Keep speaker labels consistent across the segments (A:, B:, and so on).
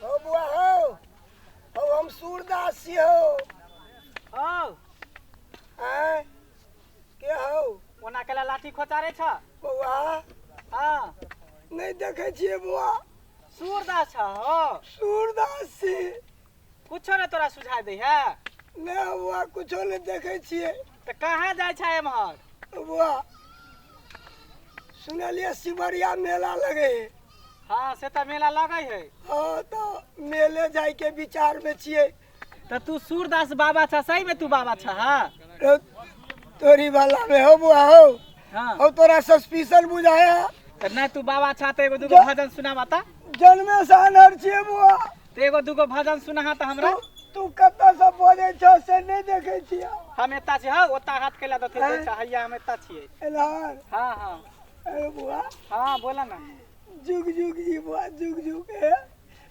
A: हो बुआ हो हो, हम सूरदास छी हो।
B: हौ।
A: आँय, के हौ?
B: ओना केला लाठी खोचारे छ?
A: बौआ।
B: हाँ।
A: नहि देखै छियै बौआ?
B: सूरदास छ हो?
A: सूरदास छी।
B: कुछो ने तोरा सुझाय दै है?
A: नहि बौआ, कुछो नहि देखै छियै।
B: तऽ कहाँ जाइ छ एम्हर?
A: बौआ, सुनलियै सिमरिया मेला लगे है।
B: हाँ, से तऽ मेला लगै है।
A: हाँ, तऽ मेले जाइके विचारमे छियै।
B: तऽ तू सूरदास बाबा छ? सही में तू बाबा छ? हाँ।
A: तोरी वाला में हो बुआ हो।
B: हाँ।
A: हो, तोरा सस्पिशन बुझाया।
B: तऽ नहि, तू बाबा छ तऽ एगो दूगो भजन सुनाबा तऽ।
A: जन्मे से अनहर छियै बुआ।
B: तऽ एगो दूगो भजन सुनाहा तऽ हमरा।
A: तू कतऽ से बजै छौ से नहि देखै छियै।
B: हम एता छी हौ, ओता हाथ केला दथि दै छ, हैया हम एता छियै।
A: एलहर।
B: हाँ हाँ।
A: अरे बुआ।
B: हाँ, बोला ना।
A: जुग जुग जी बुआ, जुग जुग। हे,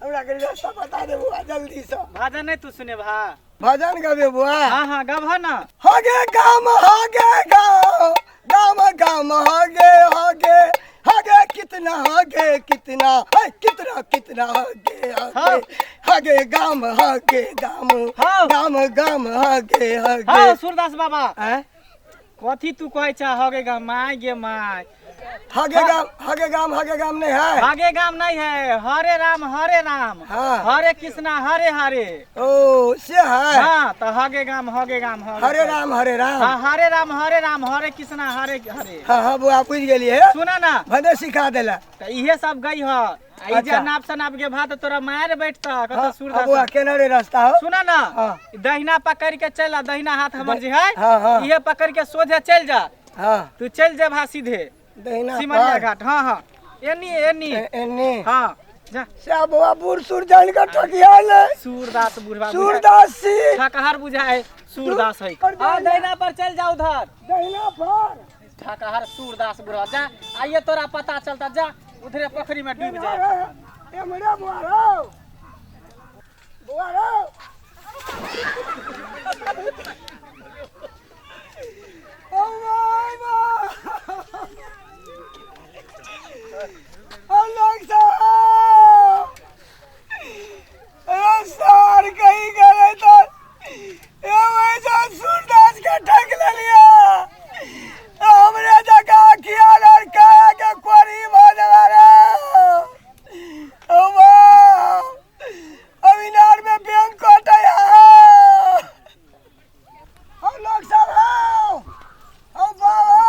A: हमरा कनि रास्ता बता दे बुआ जल्दी से।
B: भजन नहीं तू सुने भा?
A: भजन गबे बुआ?
B: हाँ हाँ, गबह ना।
A: हगे गाम, हगे गाँव, गाम गाम, हगे हगे हगे, कितना हगे कितना है, कितना कितना हगे हगे हगे गाम, हगे गाम।
B: हाँ।
A: गाम गाम, हगे हगे।
B: हाँ सूरदास बाबा।
A: आँय?
B: कथी तू कहै छ हगे गाम? My गे my.
A: हगे गाम, हगे गाम, हगे गाम नहीं है।
B: हगे गाम नहीं है, हरे राम हरे राम।
A: हाँ।
B: हरे कृष्णा हरे हरे।
A: ओ, से है।
B: हाँ, तो हगे गाम, हगे गाम, हगे
A: हरे राम हरे राम।
B: हाँ, हरे राम हरे राम, हरे कृष्णा हरे हरे।
A: हाँ हाँ बुआ, बुझि गेलियै।
B: सुना ना।
A: भने सिखा देला।
B: तऽ इहे सब गई ह आ ई जे
A: अच्छा।
B: नाप सनाप के भात तोरा मार बैठता कत।
A: हाँ,
B: सूरदास।
A: बुआ, केना रे रास्ता हो?
B: सुना ना।
A: हाँ।
B: दहिना पकड़ के चल आ, दहिना हाथ हमर जे है।
A: हाँ, हाँ।
B: इहे पकड़ के सोझे चल जा।
A: हाँ।
B: तू चल जा भा सीधे।
A: दहिना
B: सिमरिया
A: पर।
B: घाट। हाँ हाँ, एनी एनी।
A: एनी।
B: हाँ, जा।
A: से बुआ, बूढ़ सूर जान के ठकिया ले।
B: सूरदास बुढ़वा।
A: सूरदास सी
B: ठकहर बुझाए सूरदास है।
A: और
B: हाँ, दहिना पर चल जा उधर।
A: दहिना पर।
B: ठकहर सूरदास बुढ़वा, जा, आइए तोरा पता चलता, जा उधरे पोखरी में डूब जा।
A: एमरे बुआ रो, बुआ रो। ओ बाबा, ओ लोग साहब, अरे सर, कहीं गए तो ये वैसा सूरदास के ठग ले लिया, हमरे जगह खियाल और काया के कोरी भऽ देला रे। ओ बा, अभी इनार में बैंक कटे है। हम लोग सब हो, हम बाबा।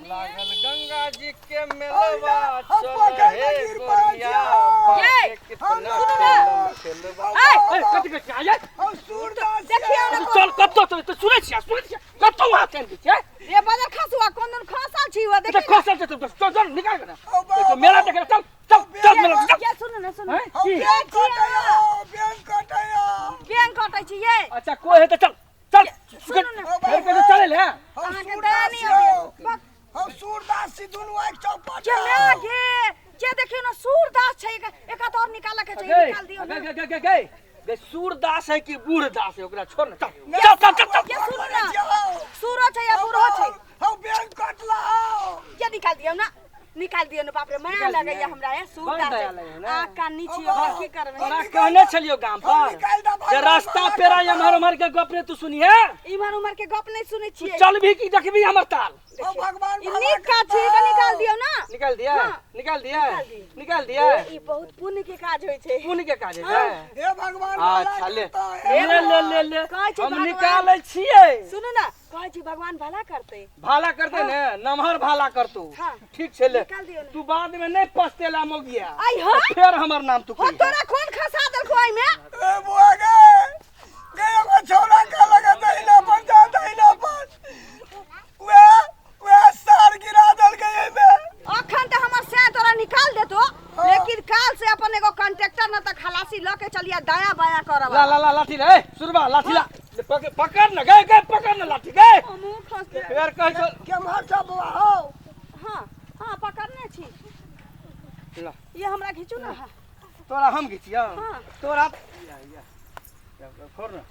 C: लागल गंगा जी के मेलवा,
A: हम
C: चल
A: पोखर में
C: हे
A: गिर पड़ल
C: गोरिया,
A: छियै।
C: बाटे कितना
A: हम
C: खेलम खेलबा।
A: ए,
D: कथी कहै छियै आइ?
A: हम सूरदास
E: देखियौ ने।
D: चल, कतौ तो सुनै छियै, सुनै छियै, कतौ वहाँ चलि जाइ छियै।
E: ए बदर खसुआ, कोन दिन खसल छी वो
D: तऽ
E: देखी।
D: खसल छै तऽ चल चल, निकाल के ना।
A: ओ बाबा।
D: मेला देखे चल चल चल, मेला चल।
E: ये सुनू ने, सुनू।
D: हैं?
A: हम
D: की?
A: बैंक कटैया, बैंक कटैया।
E: बैंक कटै छी ये?
D: अच्छा, कोई है तऽ चल चल।
E: सुनू ने।
D: फेर कहै चलै ले।
A: हम
E: अहाँके दया
A: सूरदास
E: नहि
A: छियौ।
E: अबैया। बक।
A: हम सूरदास छी, दुनू आँखि चौपट।
E: के माय गे, जे देखियौ ने सूरदास छै, एक एक हाथ और निकालऽ के छै,
D: गए
E: निकाल दियौ ने।
D: गए गए गए गए गए, सूरदास है कि बूढ़ दास है, ओकरा छोड़ ना, चल चल चल चल चल।
E: ये सुनू ने, सूरो छै या बूढ़ो छै।
A: हम बैंक कटला।
E: ये निकाल दियौ ना, निकाल दियौ ने। बाप रे, माया
D: निकाल
E: लगैया
D: दियै।
E: हमरा। ए
D: बड़
E: सूरदास
D: दया
E: छै।
D: लगैया ने।
E: आँख कान नीची ओकर की करबै?
D: तोरा कहने छलियो गाम पर
A: निकाल दे
D: जे रास्ता पेरा एम्हर उम्हर के गप रे तू सुनिहे।
E: इम्हर उम्हर के गप नहीं सुनै
D: तू
E: छियै।
D: चल भी की देखबी हमर ताल।
A: ओ भगवान
E: ई
A: भला
E: नीक काज छै,
A: करतौ।
E: एकर निकाल दियौ ना।
D: निकाल दिया।
E: हाँ।
D: निकाल दिया।
E: निकाल दियौ।
D: निकाल दिया।
E: ई बहुत पुण्य के काज होइ छै।
D: पुण्य के काज है।
A: हे भगवान भला
D: अच्छा, ले।
A: करतौ, हे
D: ले ले ले ले।
E: कहै छै
D: हम
E: भगवान-
D: निकालै छियै।
E: सुनू ना, कहै छी भगवान भला करतै।
D: भाला करतै ने, नमहर भाला करतौ।
E: हाँ।
D: ठीक छै, ले।
E: निकाल दियौ ने।
D: तू बाद में नहीं पछतेला मोगिया।
E: आई हाँ?
D: फेर हमर नाम तू
E: हो
D: कहिहे।
E: तोरा कोन खसा देलको एहिमे?
A: ए बुआ गे, गे एगो छौड़ा कहलक दहिना पर जा, दहिना पर, वएह वएह सार गिरा देलकै एहिमे।
E: अखन तऽ हमर सैं तोरा निकाल देतो, लेकिन काल से अपन एगो कंट्रेक्टर न तऽ खलासी लऽ के चलिया दाया बाया करब।
D: ला ला ला, लाठी रे सुरबा, लाठी ला। ले, पकड़ न गए गए, पकड़ न लाठी गए।
E: हमहूँ खस देब।
D: फेर कहै छौ।
A: केम्हर छौ बुआ हौ?
E: हाँ हाँ, पकड़ने छी।
D: ला।
E: ये हमरा घिचू ना।
D: तोरा हम घिचियौ?
E: हाँ।
D: तोरा या या छोड़ न।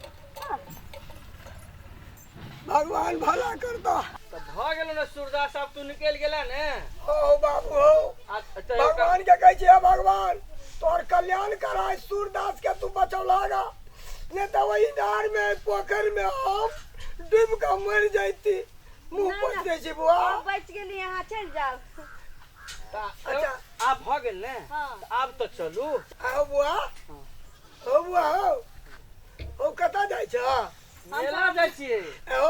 A: भगवान भला करता।
D: तऽ भऽ गेलो ने सूरदास साहब, तू निकलि गेला ने।
A: ओ बाबू हौ।
D: आ तऽ
A: भगवान के कहै छियै, भगवान तोहर कल्याण कराय सूरदास। नहि तऽ ओहि इनार में पोखरि में हम डूबि कऽ मरि जैती। मुँह
E: ना,
A: पोछि
E: ना।
A: दै छी बुआ।
E: हम बचि गेली, अहाँ चलि जाउ।
D: तऽ
A: अच्छा।
D: आब भऽ गेल ने?
E: हाँ।
D: तऽ आब तऽ चलू।
A: आओ बुआ, हो बुआ, हो हो, कतऽ जाइ छ?
D: मेला जाइ छियै।
A: हो,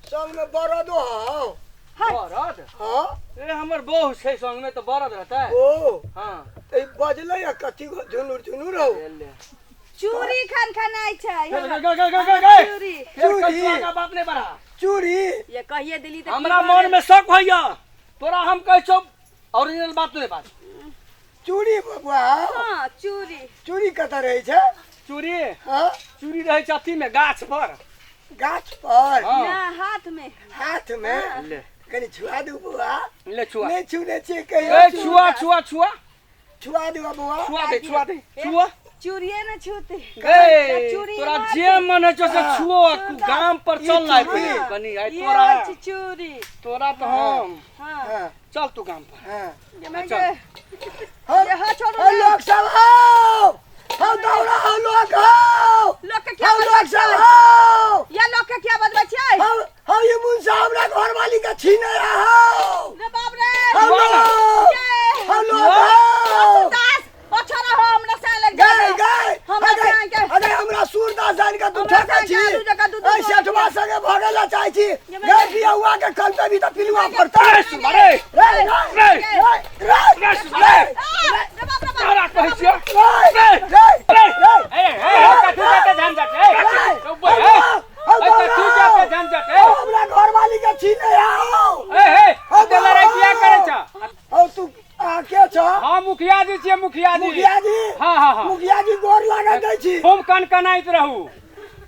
A: संगमे बरदो हौ?
D: बरद?
A: हाँ।
D: ए, हमर बहू छै संगमे तऽ बरद रहतै?
A: ओ।
D: हाँ।
A: तऽ ई बजलै आ कथी झुनुर झुनुर हौ?
D: ले ले।
E: चूड़ी खान खनाइ छै।
D: गे, गे, गे, गे, गे, गे।
E: चूड़ी।
D: फेर
A: चूड़ी।
D: कछुआ का बात नहीं बढ़ा।
A: चूड़ी।
E: ये कहिए दिली तऽ की
D: हमरा
E: भऽ
D: मन
E: गेल?
D: में शक होइया, तोरा हम कहै छौ ओरिजिनल बात नहीं बात।
A: चूड़ी बबुआ?
E: हाँ, चूड़ी।
A: चूड़ी कतऽ रहै छै?
D: चूड़ी?
A: हाँ।
D: चूड़ी रहै छै अथी में, गाछ पर।
A: गाछ पर?
D: हाँ।
E: ना, हाथ में।
A: हाथ में?
D: ले।
A: कनि छुआ दू बौआ।
D: ले छुआ।
A: नहि छुने छियै कहियो।
D: ए, छुआ छुआ छुआ।
A: छुआ दू बौआ।
D: छुआ दे, छुआ दे, छुआ।
E: चूड़िए न छूते।
D: ए,
E: चूड़ी
D: तोरा
E: मार
D: जे मन है से
A: हाँ।
D: छुओ, आ तू गाम पर
A: ई
D: चल ना।
A: चूड़ी।
D: कनी आइ
E: ये
D: तोरा
E: होइ छै चूड़ी।
D: तोरा तऽ हम
E: हाँ।
A: हाँ।
D: चल तू गाम पर।
A: हाँ।
E: ये मैं
D: चल।
A: हम
E: ये हाथ छोड़ो
A: हम
E: ना।
A: लोग सब हो, हम दौड़ा हो, लोग हो।
E: लोग के क्या
A: हम
E: बतबै
A: लोग सब
E: छियै?
A: हो।
E: ये लोग के क्या बतबै छियै?
A: हम ये मुंसा हमरा घर वाली के छीने रहो।
E: रे बाप रे।
A: हम लोग
E: ये।
A: हम लोग हो।
E: दास, ओ छोड़ा हो, हमरा से लग
A: गए गए।
E: हमरा
A: अगे
E: से के
A: अगे हमरा सूरदास जान के तू
E: हमरा
A: ठकै
E: से
A: छी।
E: के आलू जकाँ दूध
A: ऐ
E: दूध।
A: सेठवा संगे भगेला चाहै छी।
E: ये
A: गए बियाहुआ के कल भी तऽ पिलुआ पड़ता।
D: रे सुमारे।
A: रे रे।
D: रे।
A: रे रे।
D: रे सुमारे।
E: आ, रे बाप रे बाप।
D: तोरा कहै छियौ।
A: रे रे
D: रे।
A: रे।
F: ए ए, कथी के झंझट? ए चुप ए,
A: हम
F: ए, कथी के झंझट? ए
A: हमरा घरवाली के छीने आओ।
F: ए ए, एते लड़ाई किया करै छ?
A: औ तू आ के छ?
F: हम मुखिया जी छियै, मुखिया जी।
A: मुखिया जी?
F: हाँ हाँ हाँ।
A: मुखिया जी, गोर लागत दै छी।
F: खूब कनकनाइत रहू।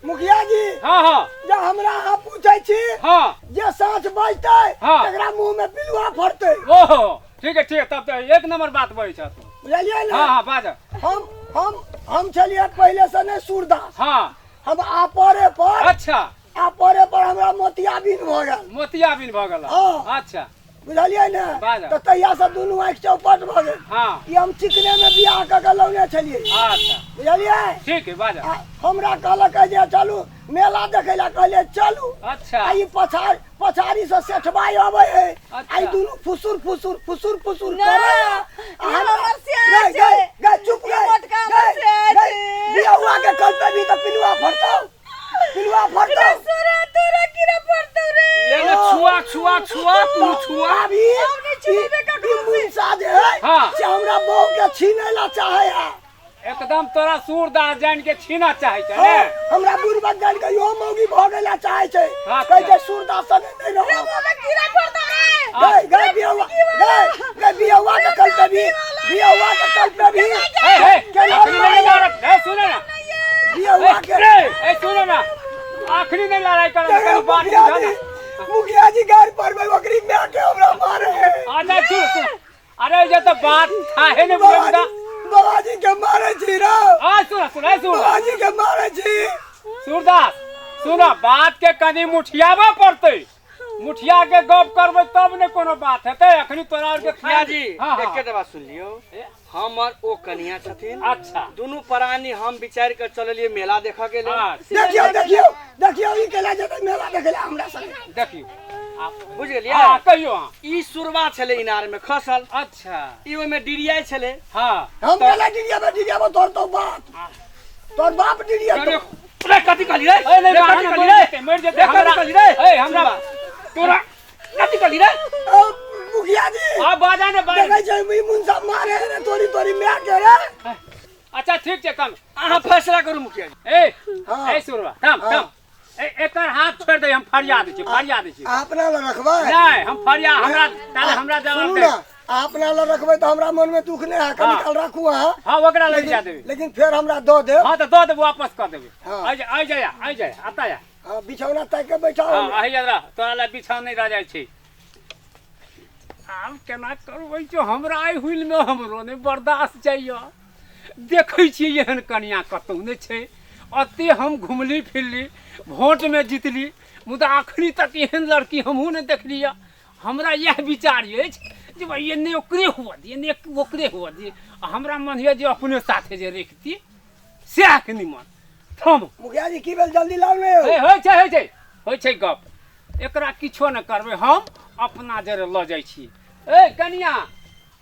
A: मुखिया जी।
F: हाँ हाँ।
A: जे हमरा अहाँ पूछै छी,
F: हाँ,
A: जे साँच बजतै,
F: हाँ,
A: तकरा मुंह में पिलुआ फड़तै।
F: ओहो, ठीक है ठीक है, तब तऽ एक नंबर बात बजै छ तू।
A: बुझलियै ने?
F: हाँ हाँ, बाज।
A: हम छलियै पहिले से नहि सूरदास।
F: हाँ।
A: हम आपरे पर।
F: अच्छा।
A: आपरे पर हमरा मोतियाबिन भऽ गेल।
F: मोतियाबिन भऽ गेल?
A: हाँ।
F: अच्छा।
A: बुझलियै ने?
F: बाज।
A: तऽ तहिया से दुनू आँखि चौपट भऽ गेल।
F: हाँ।
A: ई हम चिकने में बियाह कऽ के लौने छलियै।
F: अच्छा।
A: बुझलियै?
F: ठीक है, बाज।
A: आ हमरा कहलक जे चलू मेला देखै लए, कहलियै चलू।
F: अच्छा।
A: आ ई पछाड़ी से सेठबाई अबै है।
F: अच्छा।
A: आ ई दुनू फुसुर फुसुर फुसुर फुसुर
E: ना,
A: करै आ
E: ई
A: हमरा
E: हमर सियार
A: गए,
E: छै।
A: गए, गए, चुप
E: ई
A: गए,
E: मोटका हमर
A: गए,
E: सियार
A: गए,
E: छै।
A: बियाहुआ के कल भी तऽ पिलुआ फड़तौ, पिलुआ फड़तौ।
E: रे सोरा, तोरा कीड़ा पड़तौ रे।
D: ले ले, छुआ छुआ छुआ, तू छुआ।
A: अभी
E: हम नहि छुएबै ककरो
A: ई मुंसा जे है,
F: हाँ।
A: से हमरा बहू के छीनै ला चाहे है।
F: एकदम तोरा सूरदास जान के छीना चाहे छै ने?
A: हाँ, हमरा बुढ़बक जान के इहो मौगी भऽ गेला चाहे छै।
F: अच्छा।
A: कहै छै सूरदास संगे नहि
E: रे
A: रहब।
E: मुँह में कीड़ा पड़तौ रे।
A: गए गए बियाहुआ, गए गए बियाहुआ के कल पे भी, बियाहुआ के कल पे भी
F: ए ए,
A: केना
F: आखिरी नहीं लड़त। ए सुनो ना।
A: बियाहुआ के
F: ए सुनो ना, आखिरी नहीं लड़ाई करब,
A: देखो,
F: कनी बात
A: मुखिया
F: बुझा
A: जी
F: ना।
A: मुखिया जी गार पर ओकरी माय के हमरा मारे है।
F: अच्छा, सुन सुन, अरे जे तऽ बात थाहे ने बुझल।
A: बाबाजी के मारे छी रे।
F: आ सुन सुन, ए सुन।
A: बाबाजी के मारे छी।
F: सूरदास, सुन, बात के कनी मुठियाबऽ पड़तै। मुठिया के गप करबै तब ने कोनो बात हेतै। अखनी तोरा आर के
D: मुखिया जी।
F: हाँ हाँ।
D: एकेटा बात सुन लियौ, हमर ओ कनिया छथिन।
F: अच्छा।
D: दुनू प्राणी हम विचारि कऽ चललियै मेला देखऽ के लेल।
F: हाँ।
A: देखियौ देखियौ देखियौ, ई केला जेतै मेला देखै लए हमरा संगे?
F: देखियौ आप।
D: बुझि गेलियै?
F: हाँ, कहियौ। हाँ।
D: ई सुरवा छलै इनार में खसल।
F: अच्छा।
D: ई ओहिमे डिरियाइ छलै।
F: हाँ।
A: हम केला डिरियाबे डिरियाबे? तोर तो बाप, तोर बाप डिरिया।
D: रे, कथी कहली रे?
F: ए नहीं,
D: रे,
F: बाहर
D: कथी
F: ना
D: कहली
F: मरि
D: रे?
F: जेतै, मरि जेतै।
D: रे, कथी
F: हमरा
D: कहली रे?
F: ए हमरा
D: तोरा कथी कहली रे?
A: ओ मुखिया जी।
F: आ बाजा ने बाजा।
A: देखै छै ई मुंसा मारे रे तोरी तोरी माय के रे।
F: अच्छा ठीक छै, कम
D: अहाँ फैसला करू मुखिया जी।
F: ए।
A: हाँ।
F: ए सुरवा, थम।
A: हाँ।
F: थम, ए एकर हाथ छोड़ दे, हम फरिया दै छी, फरिया दै छी।
A: अपना लग रखबै?
F: नहीं, हम फरिया, हमरा ताले हमरा जवाब
A: सुनू
F: दे।
A: ना, अपना लग रखबै तऽ हमरा मन में दुख नहि है। कनी
F: हाँ।
A: काल राखू अहाँ।
F: हाँ, ओकरा लग जा देबै।
A: लेकिन फेर हमरा दऽ देब।
F: हाँ, तऽ दऽ देबै, वापस कऽ देबै।
A: हाँ।
F: आइ जा, आइ जा, आइ जा, आता जा।
A: हाँ, बिछौना ताकि के बैठाउ।
F: हाँ, आइ जा रह, तोरा लए बिछाओ नहि रह जाइ छै। आब केना करबै जो हमरा एहि हुइलमे हमरो नहि बर्दाश्त जाइए। देखै छियै एहन कनिया कतहु नहि छै। एते हम घुमली फिरली, भोटमे जितली, मुदा अखनी तक एहन लड़की हमहूँ नहि देखली यऽ। हमरा इएह विचार अछि जे भाइ एने ओकरे हुअ दियै, एने ओकरे हुअ दियै, आ हमरा मन होइए जे अपने साथे जे रखती सएह निमन। थम।
A: मुखिया जी की भेल? जल्दी लाउ ने यौ।
F: ए, होइ छै, होइ छै, होइ छै गप। एकरा किछो नहि करबै, हम अपना जरे लऽ जाइ छी। ए कनिया,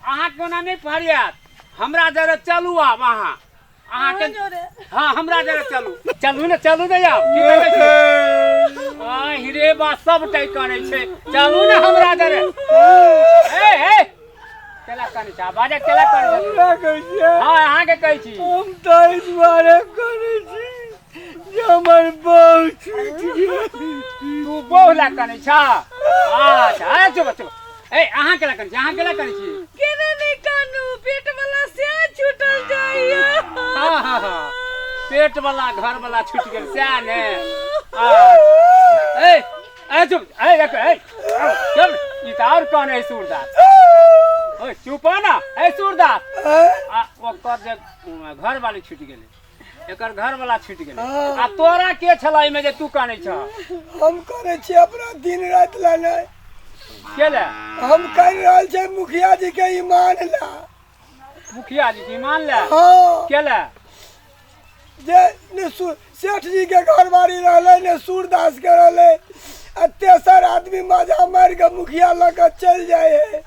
F: अहाँ कोना नहि फरियात, हमरा जरे चलू आब। अहाँ अहाँके हाँ, हमरा जरे चलू, चलू ने, चलू ने आब। की करै छी? आ हिरे बा, सब टाइ करै छै। चलू ने हमरा जरे। ए ए, केला करै छै? बाजा केला करै छै?
A: हमरा कहै छियै?
F: हाँ, अहाँके कहै छी।
A: हम तऽ एहि दुआरे करै छी जे हमर बहु छूटि गेल।
F: तू बहु लए कनै छ? अच्छा, ए चुप चुप। ए, अहाँ केला कनै छी? अहाँ केला कनै छी?
E: केना नहि कानू, पेट वाला से छूटल जाइया।
F: हाँ हाँ हाँ, पेट वाला घर वाला छूटि गेल सएह ने। आ, ए ए चुप, ए एक, ए चुप, ई तऽ आओर कौन है सूरदास? ओए चुप हो ना। ए सूरदास, आ ओकर जे घर वाली छूटि गेलै, एकर घर वाला छूटि गेलै, आ तोरा के छला एहिमे जे तू कानै छ?
A: हम करै छी अपना दिन राति लए नहि।
F: के ले?
A: हम कहि रहल छियै मुखिया जी के ईमान ला।
F: मुखिया जी के ईमान ले?
A: हाँ।
F: के ले?
A: जे ने सेठ जी के घरवारी रहलै ने सूरदास के रहलै, आ तेसर आदमी मजा मारि के मुखिया लऽ के चलि जाइ है।